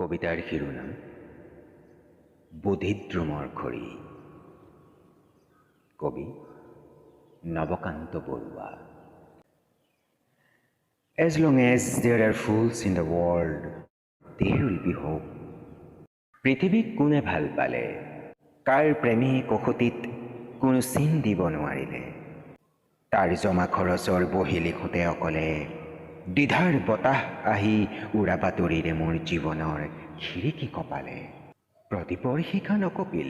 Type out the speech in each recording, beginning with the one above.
কবিতাৰ শিৰোনাম বোধিদ্ৰুমৰ খৰি। কবি Nabakanta Barua. As long as there are fools in the world, there will be hope. পৃথিৱীক কোনে ভাল পালে? কাৰ প্ৰেমে কষটিত কোনো চিন দিব নোৱাৰিলে? তাৰ জমা খৰচৰ বহি লিখোঁতে অকলে দ্বিধাৰ বতাহ আহি উৰা বাতৰিৰে মোৰ জীৱনৰ খিৰিকী কঁপালে। প্ৰদীপৰ শিখা নকঁপিল।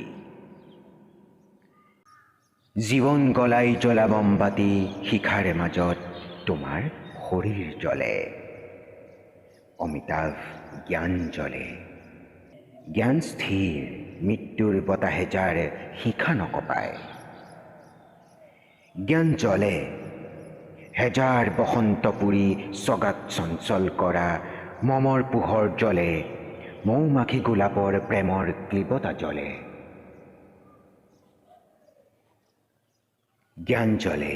জীৱন গলাই জ্বলা মমবাতি শিখাৰ মাজত তোমাৰ শৰীৰ জ্বলে। অমিতাভ জ্ঞান জ্বলে। জ্ঞান স্থিৰ, মৃত্যুৰ বতাহে যাৰ শিখা নকঁপায়। জ্ঞান জ্বলে। হেজাৰ বসন্ত পুৰি চগাক চঞ্চল কৰা মমৰ পোহৰ জ্বলে। মৌ মাখি গোলাপৰ প্ৰেমৰ ক্লীবতা জ্বলে। জ্ঞান জ্বলে।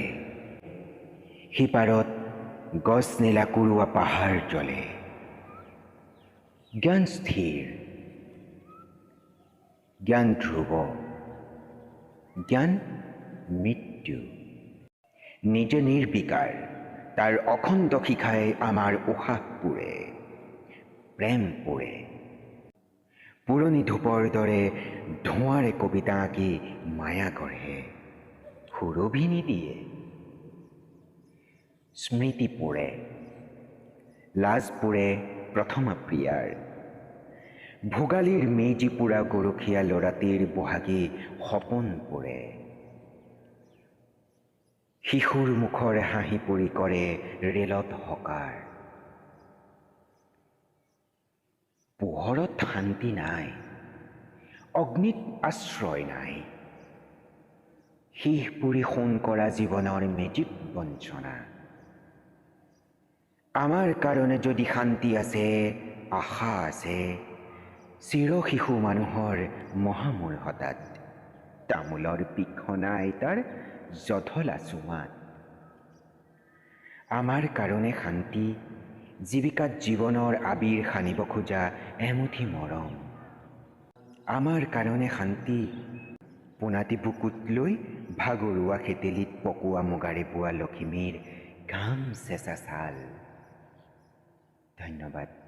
সিপাৰত গছ নীলা কুৰুৱা পাহাৰ জ্বলে। জ্ঞান স্থিৰ, জ্ঞান ধ্ৰুৱ, জ্ঞান মৃত্যু। নিজে নিৰ্বিকাৰ, তাৰ অখণ্ড শিখাই আমাৰ উশাহ পোৰে, প্ৰেম পোৰে। পুৰণি ধূপৰ দৰে ধোঁৱাৰে কবিতা আঁকি মায়া গঢ়ে, সুৰভি নিদিয়ে। স্মৃতি পোৰে, লাজ পোৰে প্ৰথমা প্ৰিয়াৰ। ভোগালীৰ মেজি পোৰা গৰখীয়া ল'ৰাটিৰ বহাগী সপোন পোৰে। শিশুৰ মুখৰ হাঁহি পুৰি কৰে ৰেলত হকাৰ। পোহৰত শান্তি নাই, অগ্নিত আশ্ৰয় নাই। সীহ পুৰি সোণ কৰা জীৱনৰ মেজিক বঞ্চনা। আমাৰ কাৰণে যদি শান্তি আছে, আশা আছে, চিৰ শিশু মানুহৰ মহামূৰ্খতাত, তামোলৰ পিখনা আইতাৰ জধলা চুমাত। আমাৰ কাৰণে শান্তি, জীৱিকাত জীৱনৰ আবিৰ সানিব খোজা এমুঠি মৰম। আমাৰ কাৰণে শান্তি, পোনাটি বুকুত লৈ ভাগৰুৱা শেতেলীত পকোৱা মুগাৰে বোৱা লখিমীৰ ঘাম চেঁচা ছাল। ধন্যবাদ।